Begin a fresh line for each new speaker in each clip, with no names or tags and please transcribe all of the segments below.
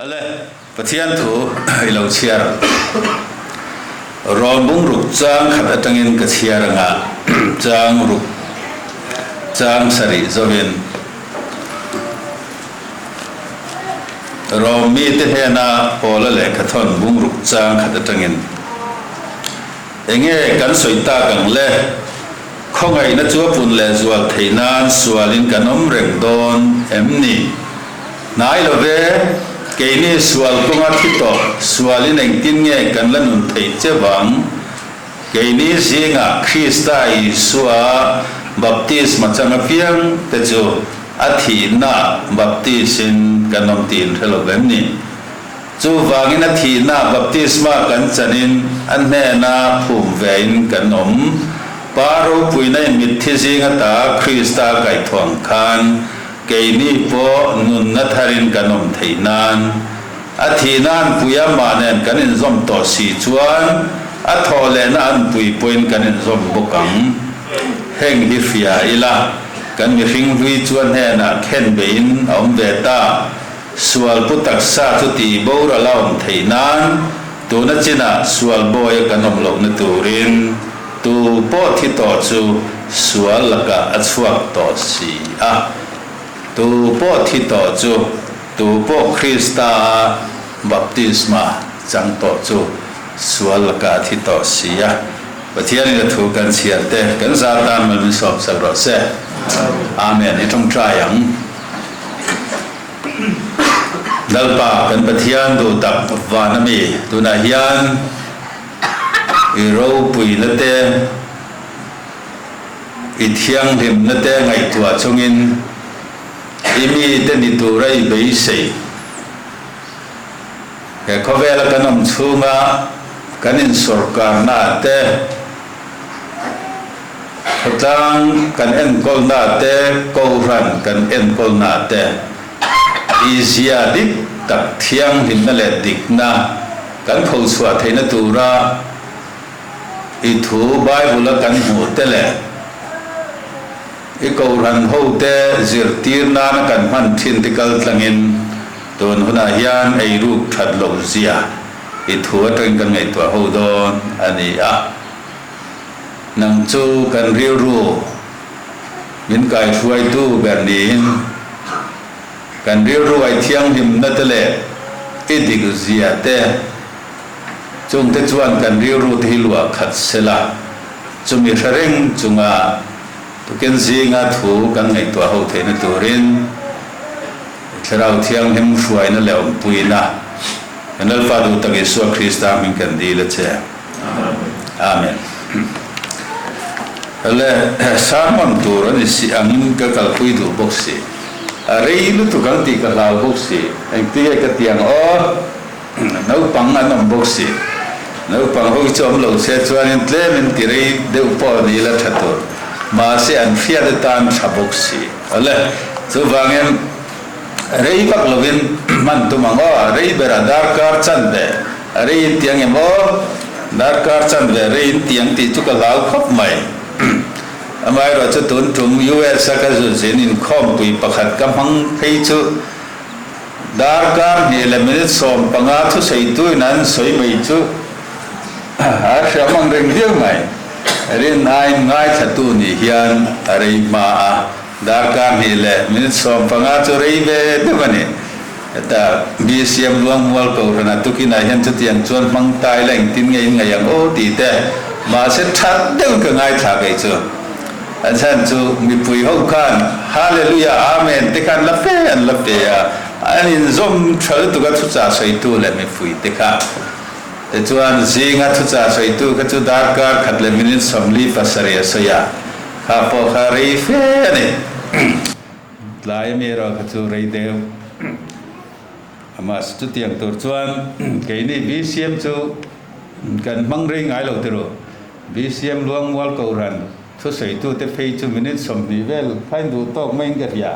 Ale, Pathian thu i lo chhiar ang. Rawn bung ruk chang khat atangin ka chhiar anga chang ruk chang sarih zovin Rom mite hnena Paula lehkha thawn bung ruk chang khat atangin Enge kan sawi tak ang le? Khawngaihna chu a pun lehzual theih nan sualin kan awm reng dawn em ni? Hnai lo ve, keini sual kawnga thi tawh sualin engtin nge kan la nun theih che vang? Keini zingah Krista Isua baptisma chang apiang te chu a thihna baptisin kan awm tih in hre lo vem ni? Chuvangin a thihna baptisma kan chanin a hnena phum vein kan awm. Pa ropuina in mitthi zing ata Krista kaihthawng khan keini pawh nunna tharin kan awm theih nan a thihna an pui a mah nen kan inzawm tawh si chuan a thawh lehna an pui pawhin kan inzawm bawk ang. Heng hi hria ila kan mihring hlui chu a hnenah khen beiin a awm ve ta. Sual pu taksa chu tih boral a awm theih nan tuna chinah sual bawi a kan awm lohna turin tu pawh thi tawh chu sual lakah a chhuak tawh si a. Tu pawh thi tawh chu tu pawh Krista a baptisma chang tawh chu sual lakah a thi tawh si a. Pathianin a thu kan chhiar te kan zar tan mal min sawm sak rawh se. Amen. I tawngtai ang. Lalpa kan Pathian duh tak van a mi tunah hian i ropuina te, i thianghlimna te ngaihtuah chungin i mite ni tura i beisei. He khawvela kan awm chhunga kan insawrkarna te, Khawtlang kan enkawlna te, Kohhran kan enkawlna te, tihzia dik tak thianghlimna leh dikna kan phochhuah theihna tura i thu Bible-a kan hmuh te leh i Kohhran hote zirtir nana kan hman thin te kaltlangin tun hunah hian eiruk that loh zia i thu atangin kan ngaihtuah ho dawn a ni a. Nang chu kan rilru min kaihruaitu ber niin kan rilru ai thianghlimna te leh i dik zia te chungte chuan kan rilru te hi luah khat sela, chumi hre reng chunga tukin zinga thu kan ngaihtuah ho theihna turin i Thlarau Thianghlim hruaina leh awmpuina kan Lalpa duh tak Isua Krista hming kan dil a che. Amen. Le sermon tur a ni si angin ka kalpui duh bawk si. A rei lutuk ang tih ka hlau bawk si. Engtinge ka ti ang aw? Naupang an awm bawk si. Naupang ho hi chu awm lo se chuanin tlemin ti rei deuh pawh ni ila tha tur. Mahse an hriat atan tha bawk si. Awle, chuvangin rei vak lovin hman tum ang aw. Rei berah darkar chanve. A rei in tiang em aw? Darkar chanve rei in tiang tih chu ka hlau khawp mai. Amaherawh chu tun tum US a ka zuzin inkhawmpui pakhat ka hmang phei chu darkar hnih leh minute 15 thusawitu in an sawi mai chu a hriam ang reng viau mai. Rin aiin ngaithlatu nih hian a rei hma a, darkar hnih leh minute 15 chu rei ve deuh a ni. Heta BCM Luangmual Kohhranah tukinah hian chutiang chuan hmang ta ila engtin nge in ngaih ang aw tih te mahse that deuhin ka ngaithla kei chu. A chhan chu mipui ho khan Hallelujah Amen te khan la fe an la pe a, an inzawm tha lutuk a thuchah sawitu leh mipui te kha. Tichuan zinga thuchah sawitu kha chu darkar khat leh minute 47 a sawi a, kha pawh kha rei fe a ni. Tlai ami erawh kha chu rei deuh a mahse chutiang tur chuan keini BCM chu kan hmang rei ngai lo tiro. BCM Luangmual Kohhran thusawitute phei chu minute 20 vel khain duh tawk maiin ka hria.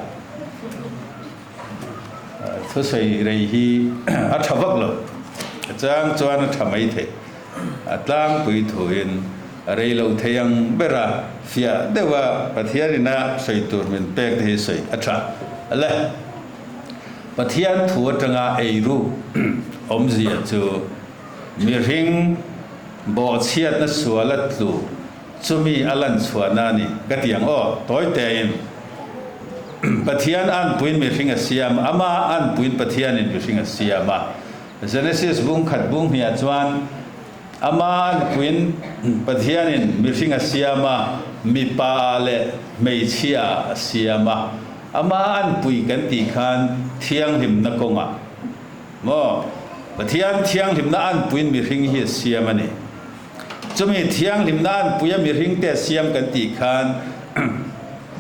Thusawi rei hi a tha vak lo. A chang chuan a tha mai thei. A tlangpui thuin a rei lo thei ang ber a, fiah deuh a Pathian ina sawi tur min pek te hi sawi a tha. Le. Pathian thu atanga eiruk awmzia chu mihring bawhchhiatna sual a tlu chumi a lan chhuahna a ni ka ti ang aw. Tawi tein Pathian anpuiin mihring a siam, ama anpuiin Pathianin mihring a siam a. Genesis bung khat bung hniah chuan Ama anpuiin Pathianin mihring a siam a, mipa leh hmeichhia a siam a. Ama anpui kan tih khan thianghlimna kawngah maw Pathian thianghlimna anpuiin mihring hi a siam a ni. Chumi thianghlimna anpuia mihringte a siam kan tih khan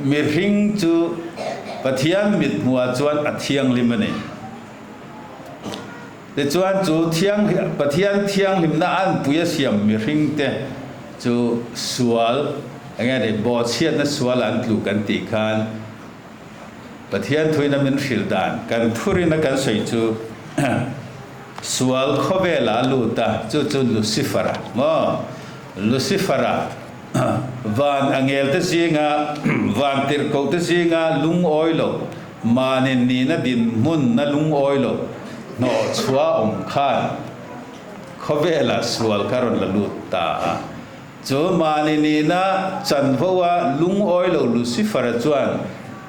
mihring chu Pathian mithmuhah chuan a thianghlim a ni. Tichuan chu thiang Pathian thianghlimna anpui a siam mihringte chu sual enge ni bawhchhiatna sual an tlu kan tih khan Pathian thuina min hrilh dan kan thurina kan sawi chu sual khawvelah a lut a chu chu Lucifer-a maw Lucifer-a van angelte zinga van tirhkohte zinga lungawi lo Mahni nihna dinhmun na lungawi lo hnawh chhuah awm khan khawvelah sual kha rawn la lut ta a. Chu mahni nihna chanvo a lungawi lo Lucifer-a chuan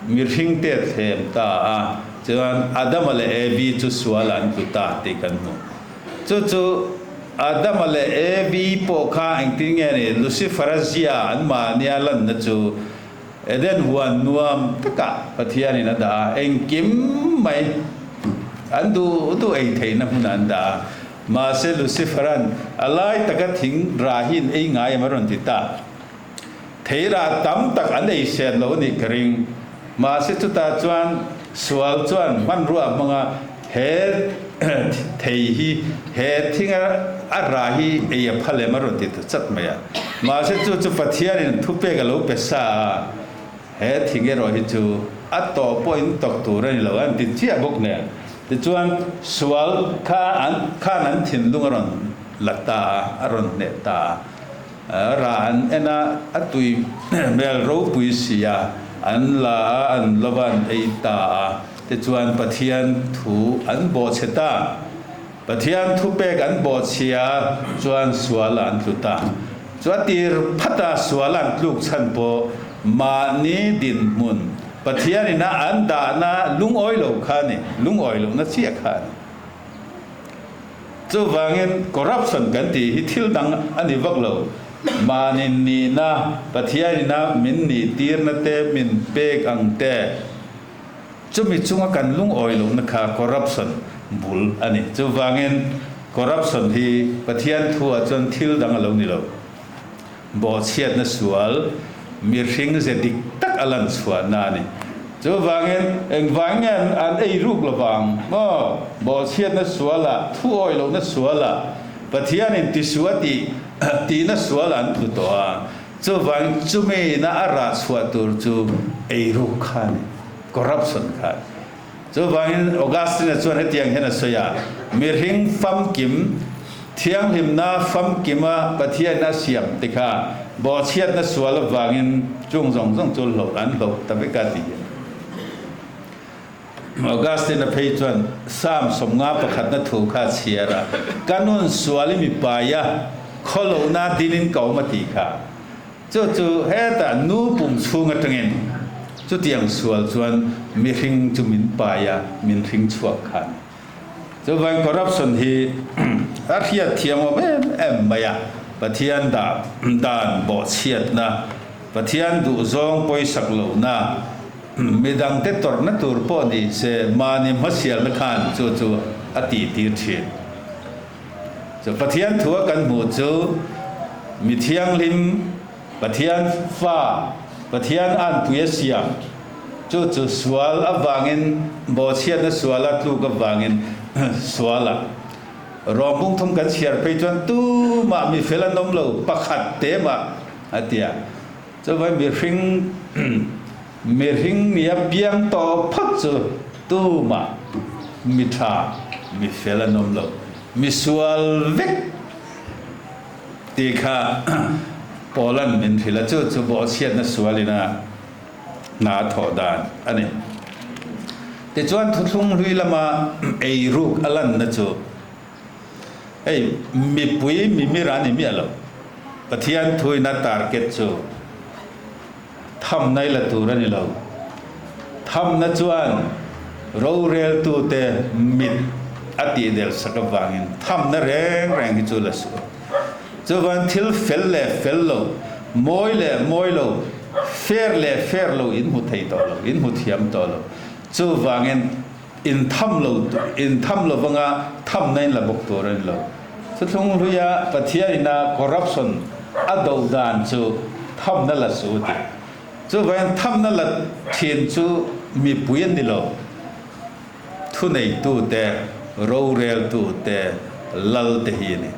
mihringte a thlem ta a, chuan Adama leh Evi chu sualah an tlu ta tih kan hmu. Chu chu Adama leh Evi pawh kha engtin nge ni Lucifer-a zia an mahnia lanna chu Eden huan nuam takah Pathianin a dah a, engkim mai an duh duh ei theihna hmunah an dah a. Mahse Lucifer-a'n a lai taka thing rah hi in ei ngai em a rawn ti ta. Thei rah tam tak an ei sen lo a nih ka ring. Mahse chutah chuan sual chuan hmanrua a hmang a, he thei hi he thinga a rah hi ei a phal em a rawn ti ta chat mai a. Mahse chu chu Pathianin thupek a lo pe sa a, he thing erawh hi chu a tawh pawh in tawk tur a ni lo a an ti chiah bawk nen. Tichuan sual kha an khan an thinlung a rawn la ta a, a rawn hneh ta a. Rah an en a, a tui hmel ropui si a, an la a, an lo va an ei ta a. Tichuan Pathian thu an bawhchhe ta. Pathian thupek an bawhchhia a, chuan sual an tlu ta. Chu a tir phat a, sual an tluk chhan pawh mahni dinhmun Pathianin a an dahna lungawi lo kha a ni, lungawi lohna chiah kha a ni. Chuvangin corruption kan tih hi thil dang a ni vak lo. Mahni nihna, Pathianina min nihtirna te, min pek ang te, chumi chunga kan lungawi lohna kha corruption bul a ni. Chuvangin corruption hi Pathian thuah chuan thil dang a lo ni lo. Bawhchhiatna sual mihring ze dik tak a lan chhuahna a ni. Chuvangin, engvang nge an ei ruk lovang maw? Bawhchhiatna sualah, thu awih lohna sualah, Pathianin tisu a tih tihna sualah an tlu tawh a. Chuvangin, chumi ina a rah chhuah tur chu ei ruk kha a ni, corruption kha a ni. Chuvangin Augustine-a chuan hetiang hian a sawi a, Mihring famkim, thianghlimna famkima Pathianin a siam te kha bawhchhiatna sual avangin chung zawng zawng chu hlauh an hlauh ta vek a ti. Augustine-a phei chuan Psalm 50 pakhatna thu kha a chhiar a, Ka nun sual i mipaia khawlohna dinin ka awm a ti kha. Chu chu hetah nu pum chhung atangin chutiang sual chuan mihring chu min pai a, min hring chhuak kha a ni. Chuvang corruption hi a hriat thiam awm em em mai a, Pathian dah dan bawhchhiatna, Pathian duhzawng pawisak lohna, midangte tawrhna tur pawh ni se mahni hmasialna khan chu chu a tihtir thin. Chu Pathian thua kan hmuh chu mi thianghlim, Pathian fa, Pathian anpui a siam. Chu chu sual avangin, bawhchhiatna suala tluk avangin suala Rom bung thum kan chhiar phei chuan tumah mi fel an awm lo, pakhat te mah a ti a. Chuvai mihring mihring nia piang tawh phawt chu tumah mi tha mi fel an awm lo, mi sual vek tih kha Paula'n min hrilh a, chu chu bawhchhiatna sualin a hna a thawh dan a ni. Tichuan thuthlung hlui lama eiruk a lanna chu hei mipui mimir a ni miah lo. Pathian thuina target chu thamna i la tur a ni lo. Thamna chuan roreltute mit a tihdelh sak avangin thamna reng reng hi chu la suh a. Chuvan thil fel leh fel lo, mawi leh mawi lo, fair leh fair lo in hmu thei tawh lo, in hmu thiam tawh lo. Chuvangin in tham lo, in tham lo vanga thamna in la bawk tur a ni lo. Thuthlung hluia Pathian ina corruption a do dan chu thamna la su ti. Chuvangin thamna la thin chu mipui an ni lo. Thuneitute, roreltute, lalte hi a ni.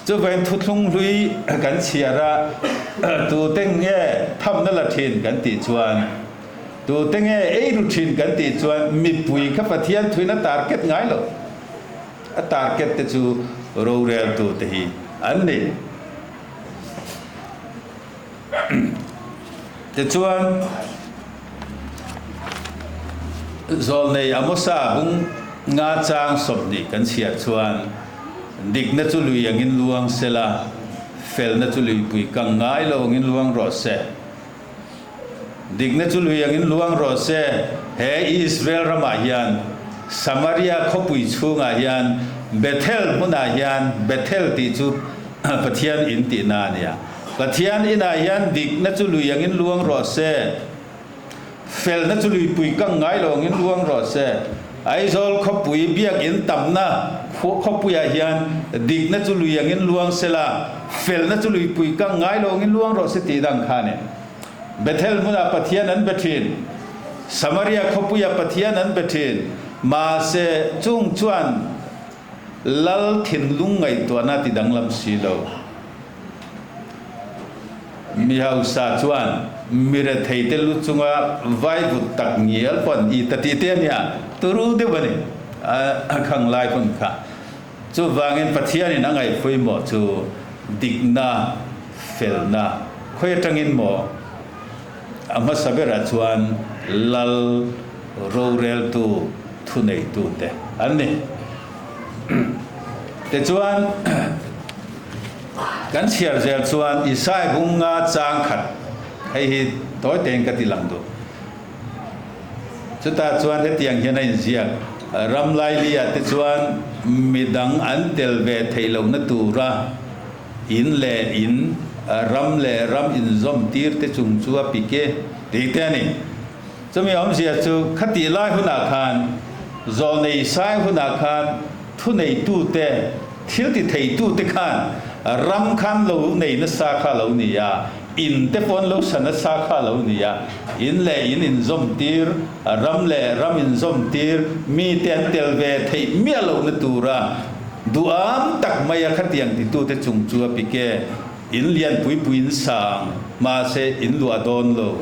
Chuvangin thuthlung hlui kan chhiar a, tute nge thamna la thin kan tih chuan, tute nge eiru thin kan tih chuan mipui kha Pathian thuin a target ngai lo. A target te chu roreltute hi an ni. Tichuan, Zawlnei Amosa bung nga chang 20 kan chhiar chuan, Dikna chu lui angin luang sela, felna chu luipui kang ngai lo angin luang rawh se. Dikna chu lui angin luang rawh se, he Israel ramah hian, Samaria khawpui chhungah hian, Bethel hmunah hian, Bethel tih chu Pathian in tihna a nia. Pathian inah hian dikna chu lui angin luang rawh se, felna chu luipui kang ngai lo angin luang rawh se. Aizawl khawpui biakinn tamna khawpuiah hian dikna chu lui angin luang se la, felna chu luipui kang ngai lo angin luang rawh se tih dang kha a ni. Bethel hmunah Pathian an be thin, Samaria khawpuiah Pathian an be thin, mahse chung chuan Lal thinlung ngaihtuahna ti danglam si lo. Mi hausa chuan mi retheite lu chunga vaivut tak ngial pawh an it a tih te a nia, turu deuh a ni a khang lai hun kha. Chuvangin Pathianin a ngaihpawimawh chu dikna, felna, khawi atangin maw a hmasa berah chuan Lal roreltu thuneitute an ni. Tichuan, kan chhiar zel chuan Isai bunga chang khat, hei hi tawi tein ka ti lang duh. Chutah chuan hetiang hian a inziak, Ram Lailia te chuan midang an tel ve theih lohna tura in leh in, ram leh ram inzawm tir te chung chu a pik e, tih te a ni. Chumi awmzia chu khatih lai hunah khan, zawlnei sai hunah khan thuneitute, thil ti theitute khan ram khan lo nei nasa kha lo ni a, in te pawh an lo sa nasa kha lo ni a, in leh in inzawm tir, ram leh ram inzawm tir, mite an tel ve theih miah lohna tura duham tak maia khatiang titute chung chu a pik e. In lian pui pui in sang, mahse in luah dawn lo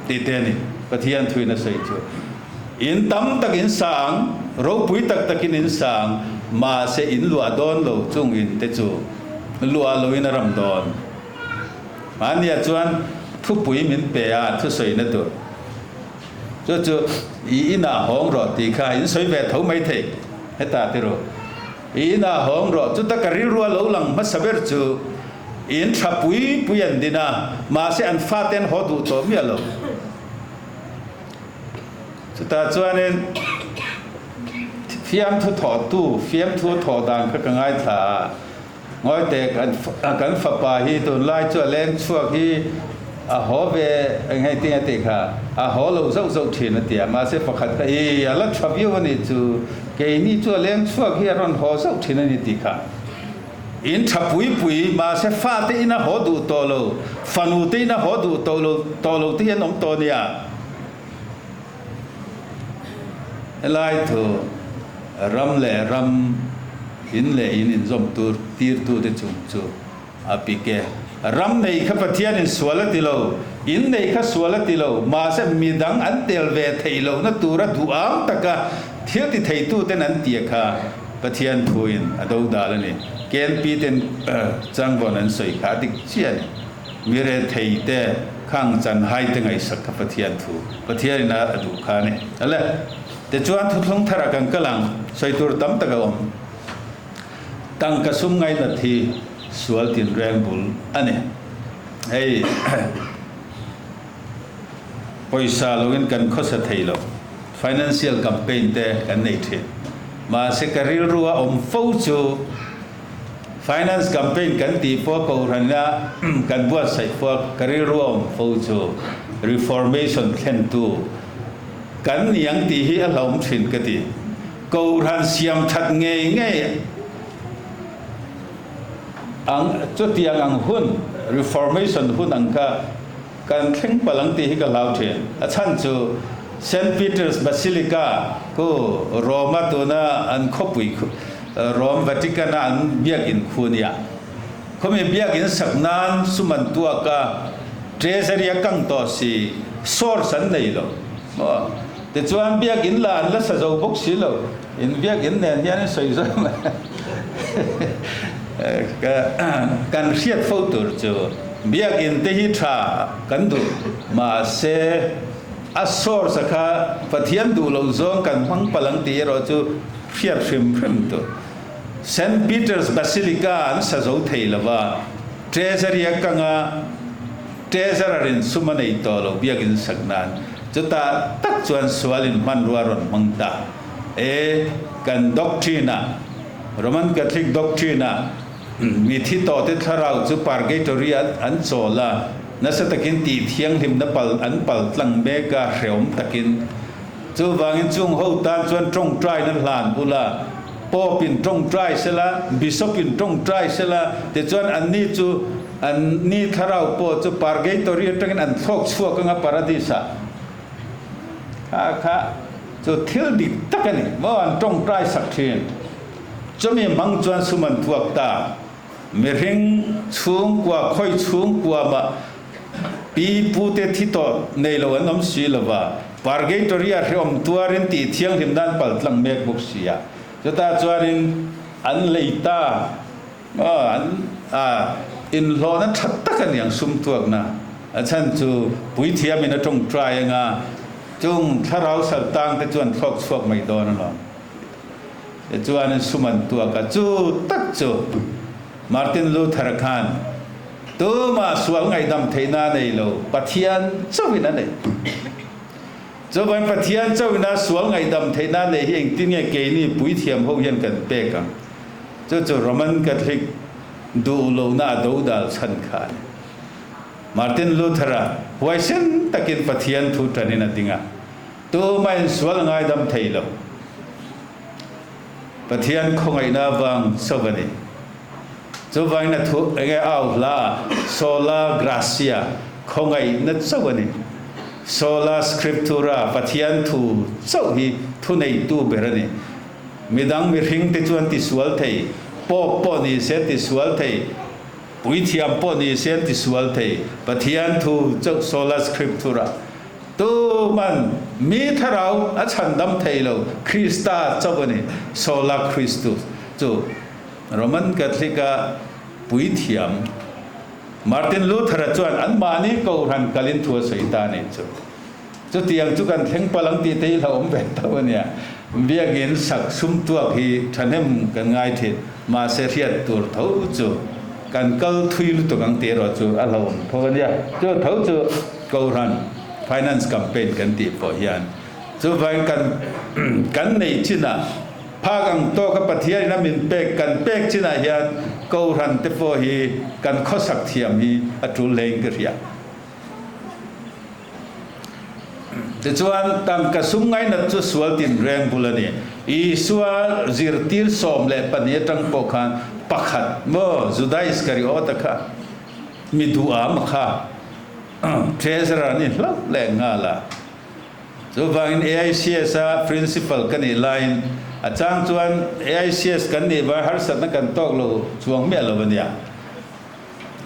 tih te a ni. Pathian thuin a sawi chu. In tam tak in sang, ropui tak takin in sang, mahse in luah dawn lo chung in te chu luah loin a ram dawn. Mahnia chuan thupui min pe a, thusawina tur. Chu chu i inah hawng rawh tih kha in sawi ve tho mai thei hetah ti ru. I inah hawng rawh. Chuta ka rilru a lo lang hmasa ber chu in tha pui pui an din a, mahse an fate an haw duh tawh miah lo. Chutah chuanin fiamthu thawhtu, fiamthu a thawh dan kha ka ngaithla a. Ngawi teh, kan fapa hi tunlai chu a leng chhuak hi a haw ve eng hei tinge tih kha a haw lo zauh zauh thin a ti a, mahse pakhat kha i a la tha viau a nih chu, keini chu a leng chhuak hi a rawn haw zauh thin a ni tih kha. In tha pui pui, mahse fate in a haw duh tawh lo, fanu te in a haw duh tawh lo tawh lo te hi an awm tawh a nia. Helai thu ram leh ram, in leh in inzawm tur tirtute chung chu a pik e. Ram nei kha Pathianin sual a ti lo, in nei kha sual a ti lo, mahse midang an tel ve theih lohna tura duham taka thil ti theituten an tia kha Pathian thuin a dodal a ni. KNP ten changvawn an sawi kha a dik chiah a ni. Mi rethei te, khang chan hai te ngaihsak kha Pathian thu, Pathianin a duh kha a ni. Ale. Tichuan thuthlung tharah kan kal ang, sawi tur tam tak a awm. Tangka sum ngainat hi sual tinreng bul a ni. Hei pawisa loin kan khawsa thei lo, financial campaign te kan nei thin. Mahse ka rilru a awm fo chu finance campaign kan tih pawh kohhrana kan buatsaih pawh ka rilru a awm fo chu reformation thlentu kan ni ang tih hi a hlauhawm thin ka ti. Kohhran siam that ngei ngei ang chutiang ang hun, Reformation hun ang kha kan thleng palh ang tih hi ka hlau thin. A chhan chu Saint Peter's Basilica khu Rome-a tuna an khawpui Rome Vatican-a an biakinn khu a nia. Khawmi biakinn sak nan sum an tuak a, treasury a kang tawh si, source an nei lo. Tichuan biakinn la an la sa zo bawk si lo, in biakinn nen hian in sawi zo mai. Kan hriat fo tur chu biakinn te hi tha kan duh, mahse a source a kha Pathian duh loh zawng kan hmang palh ang tih erawh chu hriat hrim hrim tur. Saint Peter's Basilica an sa zo thei lo va, Treasury a kang a, Treasurer in sum a nei tawh lo biakinn sak nan. Chutah tak chuan sualin hmanrua rawn hmang ta. E, kan doctrine-ah, Roman Catholic doctrine-ah, mithi tawhte thlarau chu purgatory ah an chawl a, nasa takin tih thianghlimna pal an pal tlang mek a, hrehawm takin. Chuvangin chung ho tan chuan tawngtaina hlan bula Pope-in tawngtai sela, Bishop-in tawngtai sela, tichuan anni chu an ni thlarau pawh chu purgatory atangin an thlawk chhuak anga paradis-ah. Kha kha chu thil dik tak a ni maw an tawngtai sak thin. Chumi hmang chuan sum an thuak ta. Mihring chhungkua, khawi chhungkua mah pi pute thi tawh nei lo an awm si lo va, Purgatory-a hrehawm tuarin tih thianghlim nan pal tlang mek bawk si a. Chutah chuanin an lei ta an inhlawhna tha tak a ni ang sum tuakna. A chhan chu puithiamin a tawngtai anga chung thlarau saltang te chuan thlawk chhuak mai dawn alawm. Tichuanin sum an tuak a, chu tak chu Martin Luther khan tumah sual ngaihdam theihna a nei lo, Pathian chauhin a nei. Chuvain Pathian chauhina sual ngaihdam theihna a nei hi engtin nge keini puithiam ho hian kan pek ang? Chu chu Roman Catholic duh lohna a dodal chhan kha a ni. Martin Luther-a huaisen takin Pathian thu tanin a ding a. Tumah in sual a ngaidam thei lo. Pathian khawngaihna avang chauh a ni. Chuvangin a thu enge au hla ah Sola Gratia, khawngaihna chauh a ni. Sola Scriptura, Pathian thu chauh hi thuneitu ber a ni. Midang mihring te chuan tisual thei, Pope pawh ni se tisual thei, Puithiam pawh ni se an tisual thei, Pathian thu chauh Sola Scriptura. Tuman mi thlarau a chhandam thei lo, Krista chauh a ni, Sola Christus chu Roman Catholic-a puithiam Martin Luther-a chuan anmahni kohhran kalin thu a sawi ta a nih chu. Chutiang chu kan thleng palh ang tih te hi hlauhawm ve tho a nia. Biakinn sak sum tuak hi thahnem kan ngai thin, mahse hriat tur tho chu kan kal thui lutuk ang tih erawh chu a hlauhawm tho a nia. Chu tho chu. Kohhran Finance Campaign kan tih pawh hian chuvangin kan kan neih chinah phak ang tawka Pathianin a min pek kan pek chinah hian Kohhran te pawh hi kan khawsak thiam hi a tul hlein ka hria. Tichuan tangka sum ngainat chu sual tinreng bul a ni. Isua zirtir 12 atang pawh khan pakhat maw Juda Iskariota kha mi duham kha Treasurer ni hlauh leh nghal a. Chuvangin AICS a Principal ka nih laiin a chang chuan AICS kan nih vai harsatna kan tawk lo chuang miah lo a nia.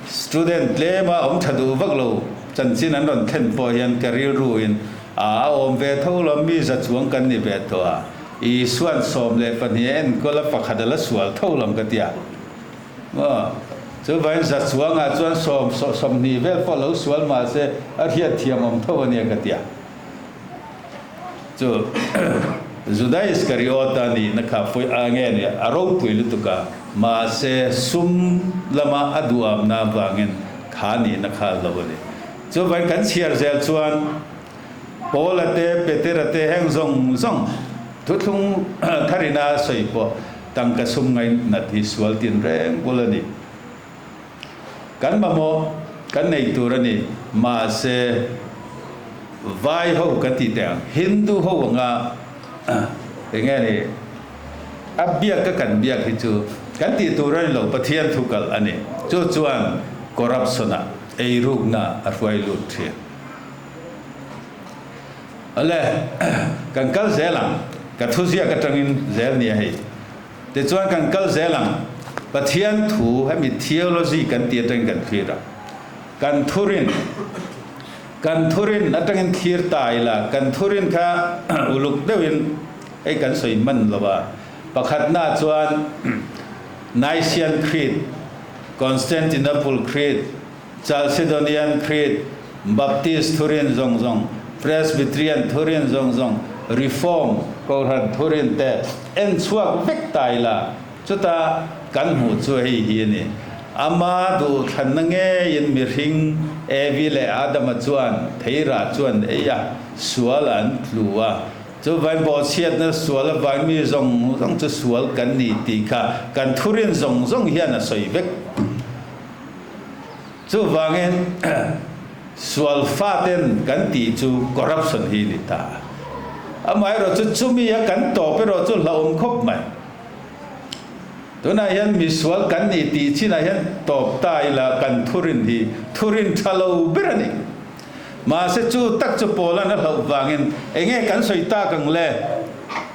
Student tlema awm tha duh vak lo chanchin an rawn thlen pawh hian ka rilruin a awm ve tho lo mi za chuang kan ni ve tawh a, Isuan 12 a enkawl a pakhat a la sual tho lam ka ti a. Maw? Chuvain za chuangah chuan sawm 20 vel pawh lo sual mah se a hriat thiam awm tho a nia ka ti a. Chu Juda Iskariota nihna kha fawi a nge ni a ropui lutuk a, mahse sum lama a duhamna avangin kha nihna kha a hlo a ni. Chuvangin kan chhiar zel chuan Paula te, Petera te heng zawng zawng thuthlung tharina sawi pawh tangka sum ngaihnat hi sual tin reng bul a ni. Kan mamawh kan nei tur a ni. Mahse, vai ho kan tih teh ang, Hindu ho anga eng nge ni a biak ka kan biak hi chu kan tih tur a ni lo, Pathian thu kalh a ni. Chu chuan corruption-ah eirukna a hruai lut thin. Awle, kan kal zel ang. Ka thuziak atangin zel nia hei. Tichuan kan kal zel ang. Pathian thu hemi theology kan tih atangin kan thlir a. Kan thurin, kan thurin atangin thlir ta ila, kan thurin kha uluk deuhin hei kan sawi hman lo a. Pakhatna chuan Nicene Creed, Constantinople Creed, Chalcedonian Creed, Baptist thurin zawng zawng, Presbyterian thurin zawng zawng, Reform Kohhran thurin te en chhuak vek ta ila, chuta kan hmuh chu hei hi a ni. Ama duhthlanna ngeiin mihring Evi leh Adama chuan theirah chuan ei a, sual an tlu a. Chuvain bawhchhiatna sual avang mi zawng zawng chu sual kan ni tih kha kan thurin zawng zawng hian a sawi vek. Chuvangin sual faten kan tih chu corruption hi ni ta. Amaherawh chu chumi a kan tawp erawh chu hlauhawm khawp mai. Tunah hian misual kan nih tih chinah hian tawp ta ila kan thurin hi thurin tha lo ber a ni. Mahse chu tak chu Paula'n a hlauh vangin enge kan sawi tak ang le?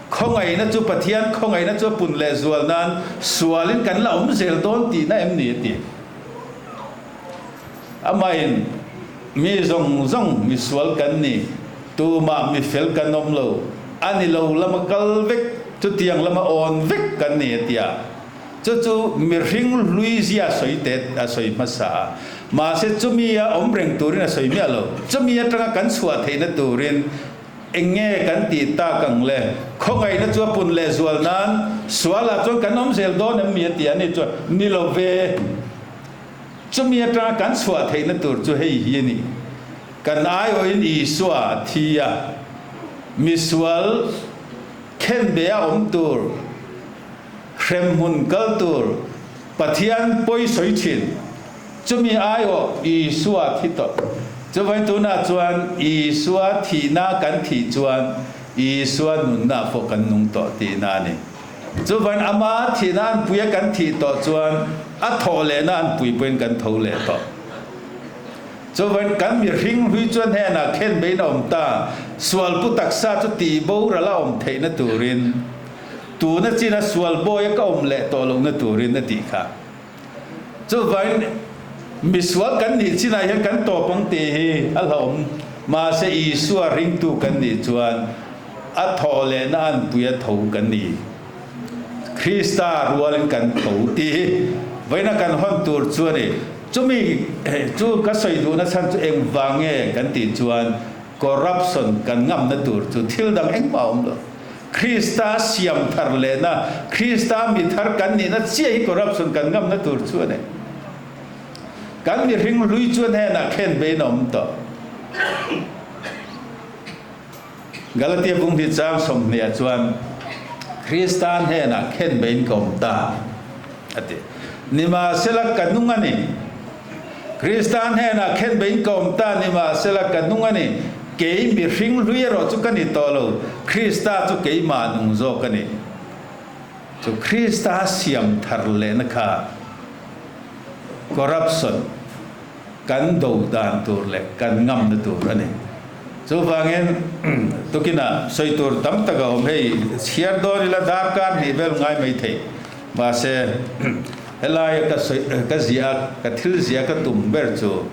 Khawngaihna chu Pathian khawngaihna chu a pun leh zual nan sualin kan la awm zel dawn tihna em ni a ti. Amahin mi zawng zawng mi sual kan ni, tumah mi fel kan awm lo, a ni lo lama kal vek, chutiang lama awn vek kan ni a ti a. Chu chu mihring hlui zia sawi te a sawi hmasa a. Mahse chumi a awm reng turin a sawi miah lo. Chumi atanga kan chhuah theihna turin Eng nge kan tih tak ang le? Khawngaihna chu a pun leh zual nan sualah chuan kan awm zel dawn em mi a ti a ni chuan ni lo ve. Chumi atanga kan chhuah theihna tur chu hei hi a ni. Kan aiawhin Isua a thi a, misual khenbe a awm tur, hremhmun kal tur, Pathian pawi sawi thin. Chumi aiawh Isua thi tawh. Chuvai tunah chuan Isua thihna kan thih chuan Isua nunna pawh kan nung tawh tihna a ni. Chuvain ama thihna an puia kan thih tawh chuan a thawh lehna an pui pawhin kan tho leh tawh. Chuvain kan mihring hlui chuan hnenah khen beiin a awm ta, sual pu taksa chu tih boral a awm theihna turin tuna china sual bawia ka awm leh tawh lohna turin a tih kha. Chuvangin misual kan nih chinah hian kan tawp ang tih hi a hlauhawm. Mahse Isua ringtu kan nih chuan a thawh lehna anpui a tho kan ni. Krista rualin kan tho tih hi vawiina kan hawn tur chu a ni. Chumi chu ka sawi duhna chhan chu engvang nge kan tih chuan corruption kan ngamna tur chu thil dang engmah a awm lo. Krista siam thar lehna, Krista mi thar kan nihna chiah hi corruption kan ngamna tur chu a ni. Kan mihring hlui chuan henah khen bein a awm tawh. Galatia bung hi chang 20 ah chuan Krista hnenah khen bein ka awm ta a ti. Nimahsela ka nung a ni. Krista hnenah khen bein ka awm ta, nimahsela ka nung a ni. Kei mihring hlui erawh chu ka ni tawh lo, Krista chu keimah nung zawk a ni. Chu Krista siam thar lehna kha corruption kan do dan tur leh kan ngamna tur a ni. Chuvangin tukinah sawi tur tam tak a awm hei, chhiar dawn ila darkar hnih vel ngai mai thei. Mahse helaia ka sawi ka ziah a, ka thil ziah ka tum ber chu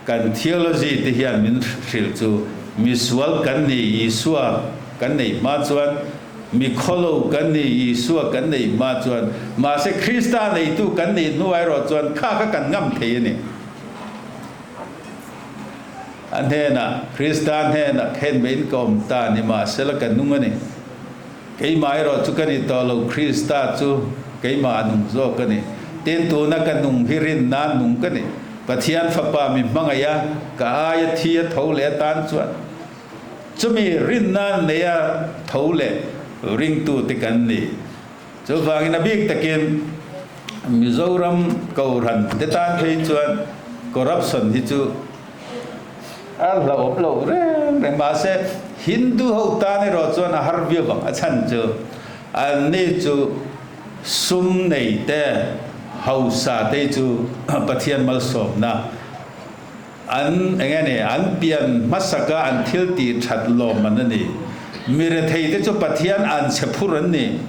kan theology te hian min hrilh chu misual kan ni Isua kan neih hma chuan mi khawlo kan ni Isua kan neih hma chuan mahse Krista neitu kan nih hnu erawh chuan kha kha kan ngam thei a ni. A hnenah Krista hnenah khen bein ka awm ta ni mahsela ka nung a ni. Keimah erawh chu ka ni tawh lo, Krista chu keimah a nung zawk a ni. Tin, tuna ka nung hi rinna nung ka ni. Pathian Fapa mi hmangaih a, ka aia thi a tho leh atan chuan chumi rinna neia tho leh ringtute kan ni. Chuvangin a bik takin Mizoram Kohhran te tan phei chuan corruption hi chu a hlauhawm loh reng reng. Mahse, Hindu ho tan erawh chuan a har viau ang. A chhan chu anni chu sum nei te, hausa te chu Pathian malsawmna an eng nge ni, an pian hmasaka an thil tih that lawm an a ni. Mi rethei te chu Pathian an chhe phur an ni.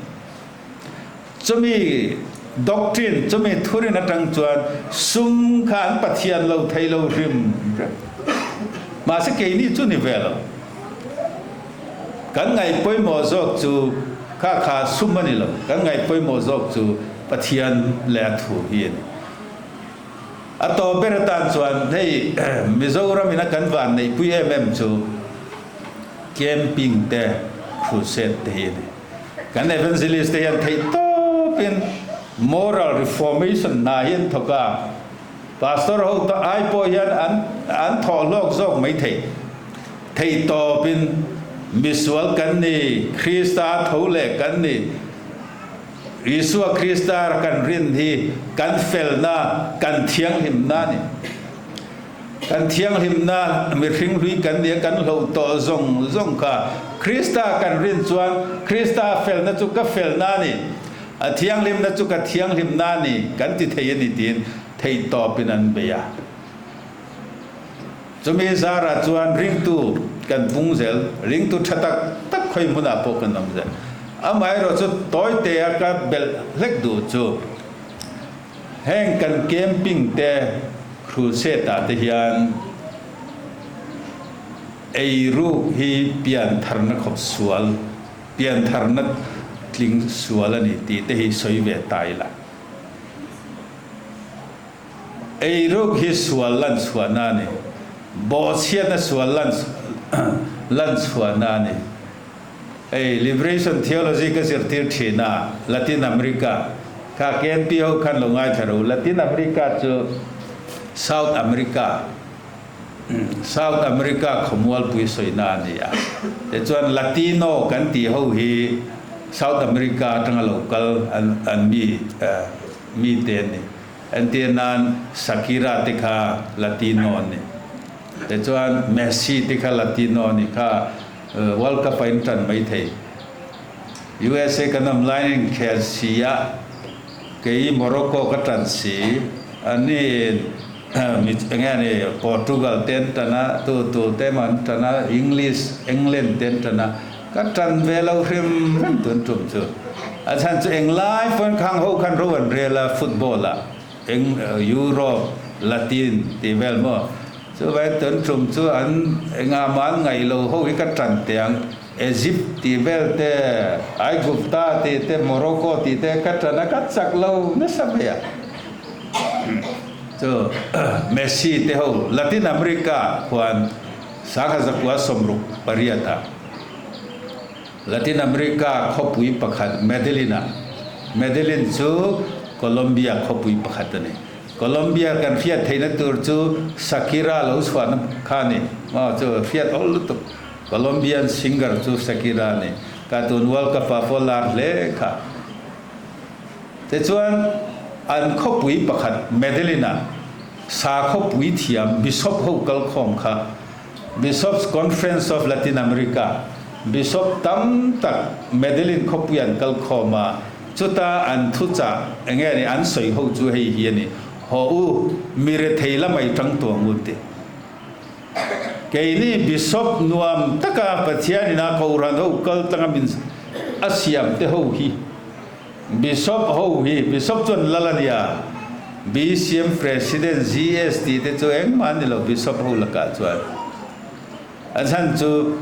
Chumi doctrine, chumi thurin atang chuan sum kha an Pathian lo thei lo hrim hrim. Mahse keini chu ni ve lo. Kan ngaih pawimawh zawk chu kha kha sum a ni lo. Kan ngaih pawimawh zawk chu Pathian leh a thu hi a ni. A tawp ber atan chuan hei Mizoram ina kan van neihpui em em chu camping te, crusade te hi a ni. Kan evangelist te hian theih tawpin moral reformation hna hi an thawk a, pastor ho ta ai pawh hian an an thawh hlawk zawk mai thei. Theih tawpin misual kan ni, Krista tho leh kan ni. Isua Krista kan rin hi kan felna, kan thianghlimna a ni. Kan thianghlimna mihring hlui kan nia kan hloh tawh zawng zawng kha Krista kan rin chuan Krista felna chu ka felna a ni, a thianghlimna chu ka thianghlimna a ni kan ti thei a ni tiin theihtawpin an bei a. Chumi zarah chuan ringtu kan pung zel, ringtu tha tak tak khawi hmunah pawh kan awm zel. Amaherawhchu tawitea ka belh hlek duh chu heng kan camping te crusade ah te hian eiruk hi piantharna khawp sual, piantharna tling sual a ni tih te hi sawi ve ta ila. Eiruk hi sual lan chhuahna a ni. Bawhchhiatna sual lan lan chhuahna a ni. Hei Liberation Theology ka zirtir thin a, Latin America kha KNP ho khan lo ngaithla ro. Latin America chu South America, South America khawmualpui sawina a ni a. Tichuan Latino kan tih ho hi South America atanga lo kal an an mi mite an ni. Entir nan Shakira te kha Latino an ni. Tichuan Messi te kha Latino a ni kha World Cup a intan mai thei. USA kan awm laiin inkhel si a, kei Morocco ka tan si, ani enge a ni Portugal te an tan a, tu tu te emaw an tan a, English, England te an tan a, Ka tan ve lo hrim hrim tun tum chu. A chhan chu englai pawn khang ho khan ro an rel a football ah eng Europe, Latin tih vel maw. Chuvangin tun tum chu an engah mah an ngaih lo ho hi ka tan teh ang. Egypt tih vel te, Aigupta tih te, Morocco tih te ka tan a ka chak lo nasa mai a. Chu Messi te ho Latin America khuan Sangha zakua 68 ah Latin America khawpui pakhat Medellin ah, Medellin chu Colombia khawpui pakhat a ni. Colombia kan hriat theihna tur chu Shakira lo chhuahna kha a ni. Maw chu hriat awl lutuk. Colombian singer chu Shakira a ni. Ka tun World Cup ah pawh lar hle kha. Tichuan an khawpui pakhat Medellin ah Sakhaw puithiam Bishop ho kalkhawm kha Bishops Conference of Latin America Bishop tam tak Medellin khawpui an kalkhawm a, chuta an thuchah enge ni an sawi ho chu hei hi a ni, Haw u, mi rethei la mai tang tuang u ti. Keini Bishop nuam taka Pathian ina Kohhran ho kal tanga min a siam te ho hi Bishop ho hi Bishop chuan lal a nia, BCM President GS tih te chu engmah an ni lo Bishop ho lakah chuan. A chhan chu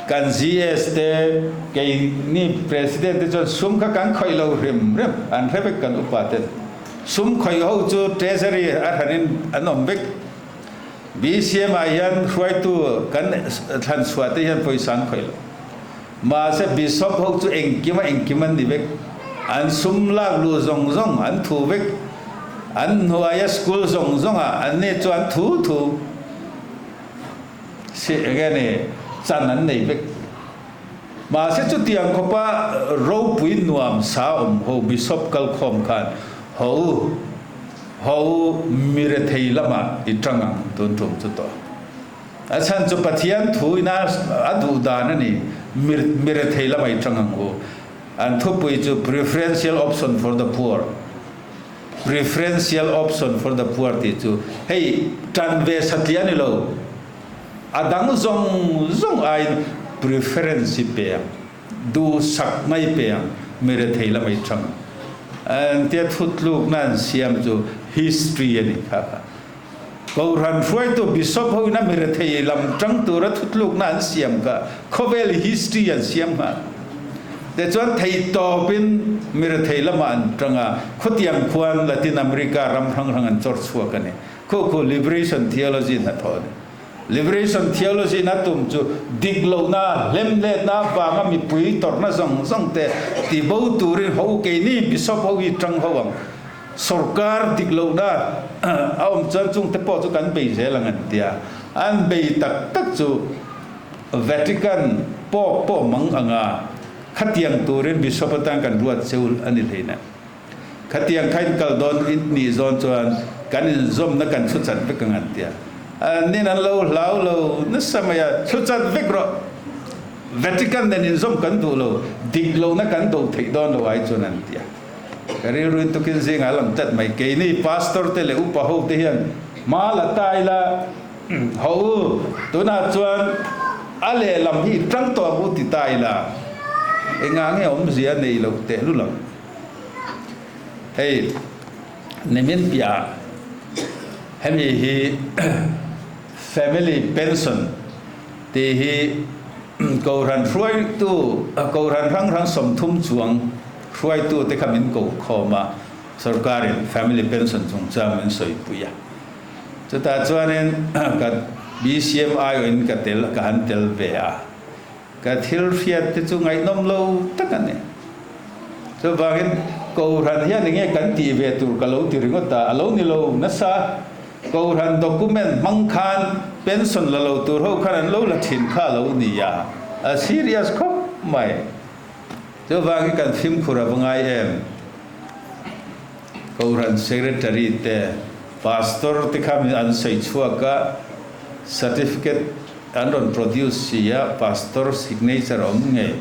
kan GS te keini President te chuan sum kha kan khawih lo hrim hrim, an hre vek kan upa ten. Sum khawih ho chu Treasury a hranin an awm vek. BCM ah hian hruaitu kan thlan chhuah te hian pawisa an khawih lo. Mahse Bishop ho chu engkim a engkim an ni vek. An sum lak luh zawng zawng an thu vek. An hnuaia school zawng zawngah an ni chu an thu thu si enge ni chan an nei vek. Mahse chutiang khawpa ropui nuam sa awm ho Bishop kalkhawm khan ho u ho u mirethei lamah i tang ang tun tum chu tawh. A chhan chu Pathian thu ina a duh dan a ni, mirethei lamah i tang ang u. An thupui chu Preferential Option for the Poor, Preferential Option for the Poor tih chu hei tan ve satliah a ni lo, a dang zawng zawng aiin preference hi pe ang, duhsak mai pe ang, mirethei lamah i tang ang. Engtia thutlukna an siam chu history a ni kha kha. Kohhran hruaitu Bishop ho in a mirethei lam tang tura thutlukna an siam kha khawvel history an siam nghal. Tichuan theihtawpin mirethei lamah an tang a, khawtiang khuan Latin America ram hrang hrang an chawr chhuak a ni. Khu khu Liberation Theology hnathawh a ni. Liberation Theology na tum chu dik lohna, hlemhletna avanga mipui tawrhna zawng zawng te tibo turin ho keini Bishop ho hi tang ho ang. Sorkar dik lohna a awm chuan chung te pawh chu kan bei zel ang an ti a. An bei tak tak chu Vatican Pope pawh mang anga khatiang turin Bishop atan kan ruat cheu a ni hleina. Khatiang kha in kal dawn in nih zawn chuan kan inzawmna kan chhu chat vek ang an ti a. An nin an lo hlau lo nasa mai a, chhu chat vek rawh. Vatican nen inzawm kan duh lo, dik lohna kan do theih dawn lo ai chuan an ti a. Ka rilruin tukin zingah a lang tlat mai. Keini pastor te leh upa ho te hian hma la ta ila, Ho u, tunah chuan a lehlam hi i tang tawh ang u ti ta ila, engah nge awmzia nei loh tehlul ang? Hei, nimin piahah hemi hi family pension tih hi Kohhran hruaitu, Kohhran hrang hrang 30 chuang hruaitu te kha min ko khawm a, sorkarin family pension chungchang min sawipui a. Chutah chuanin ka BCM aiawhin ka tel, ka han tel ve a. Ka thil hriat te chu ngaihnawm lo tak a ni. Chuvangin Kohhran hian enge kan tih ve tur ka lo ti ringawt a, a lo ni lo nasa. Kohhran document hmang khan pension la lo tur ho khan an lo la thin kha a lo ni a, a serious khawp mai. Chuvangin kan fimkhur a va ngai em? Kohhran secretary te, pastor te kha min an sawi chhuak a, certificate an rawn produce si a, pastor signature a awm ngei.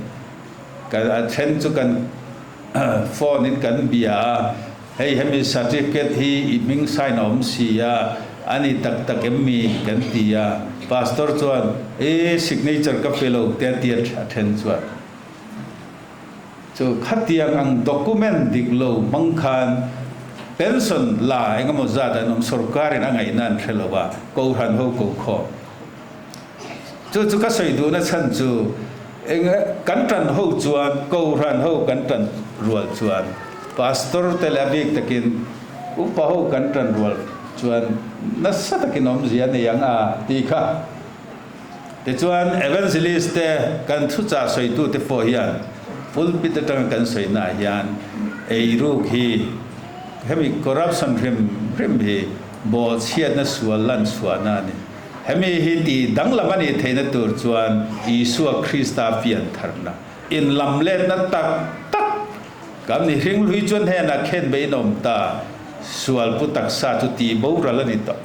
Kan a then chu kan phone in kan bia a, Hei hemi certificate hi i hming sign a awm si a, a ni tak tak em mi? kan ti a, Pastor chuan, E, signature ka pe lo te a ti a then chuan. Chu khatiang ang document dik lo hmang khan pension la engemaw zat an awm, sorkarin a ngaihna an hre lo a, Kohhran ho ko khawm. Chu chu ka sawi duhna chhan chu eng kan tan ho chuan Kohhran ho kan tan rual chuan Pastor te leh a bik takin upa ho kan tan rual chuan nasa takin awmzia a nei ang a tih kha. Tichuan Evangelist te kan thuchah sawitu te pawh hian pulpit atanga kan sawina ah hian eiruk hi hemi corruption hrim hrim hi bawhchhiatna sual lan chhuahna a ni. Hemi hi tih danglam a nih theihna tur chuan Isua Krista pian tharna, inlamletna tak tak kan ni. Hringhlui chuan hnenah khen be in awm ta, sual pu taksa chu tih boral a ni tawh.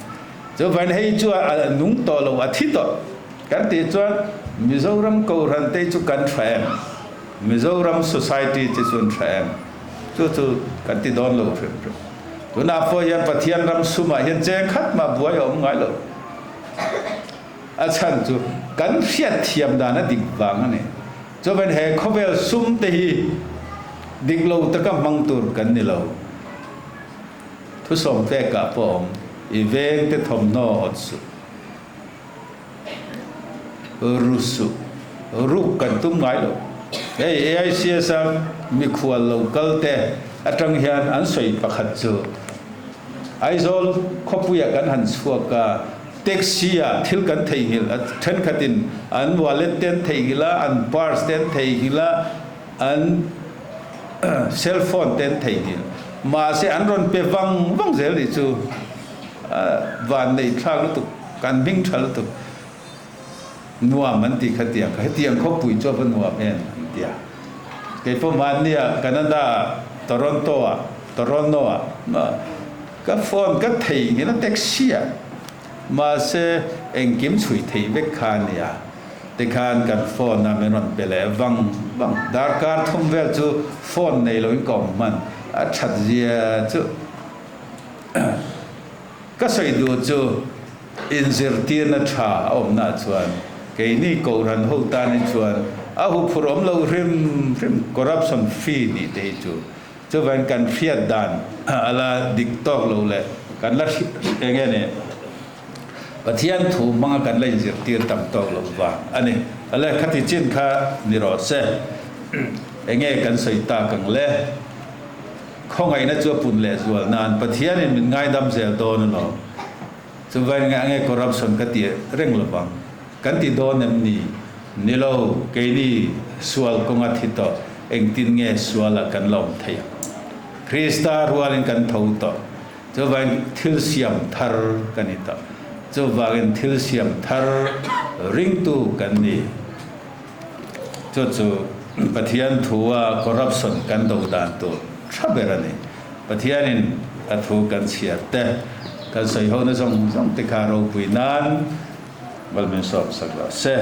Chuvain hei chu a nung tawh lo, a thi tawh kan tih chuan Mizoram Kohhran te chu kan tha em? Mizoram Society te chu an tha em? Chu chu kan ti dawn lo hrim hrim. Tunah pawh hian Pathian ram sumah hian cheng khat mah buai a awm ngai lo. A chhan chu kan hriatthiam dan a dik vang a ni. Chuvan he khawvel sum te hi dik lo taka hmang tur kan ni lo. Thusawm pekah pawh a awm, i veng te thawmhnaw awt suh. Ru suh. Ruk kan tum ngai lo. Hei AICS a mikhual lo kal te atang hian an sawi pakhat chu Aizawl khawpuiah kan han chhuak a, Taxi ah thil kan theihnghilh a, thenkhatin an wallet te an theihnghilh a, an purse te an theihnghilh a, an cell phone te an theihnghilh. Mahse an rawn pe vang vang zel nih chu van neih thlak lutuk, kan hming tha lutuk. Nuam an ti kha tiang kha, hetiang khawpui chu a va nuam em an ti a. Keipawh mahnia Canada ah Toronto ah Toronto ah ka phone ka theihnghilh a taxi ah mahse engkim chhui thei vek kha a nia. Tikhan kan phone a min rawn pe leh vang vang. Darkar thum vel chu phone nei loin ka awm hman a that zia chu ka sawi duh chu Inzirtirna tha a awmna chuan keini Kohhran ho tan hi chuan a huphurh awm lo hrim hrim, corruption free nih te hi chu chuvain kan hriat dan a la dik tawk lo leh kan la eng nge ni Pathian thu hmanga kan la inzirtir tam tawk lo vang a ni. Ale khati chin kha ni rawh se eng nge kan sawi tak ang le? Khawngaihna chu a pun leh zual nan Pathianin min ngaidam zel dawn alawm. Chuvain nge ange corruption ka ti reng lovang. Kan ti dawn em ni? Ni lo, keini sual kawnga thi tawh engtin nge sualah kan la awm thei ang? Krista rualin kan tho tawh. Chuvain thil siam thar ka ni tawh. Chuvangin thil siam thar ringtu kan ni. Chu chu Pathian thua corruption kan do dan tur tha ber a ni. Pathianin a thu kan chhiar te, kan sawi hona zawng zawng te kha ropui nan Malmin sawm sak rawh se.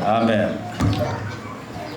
Amen.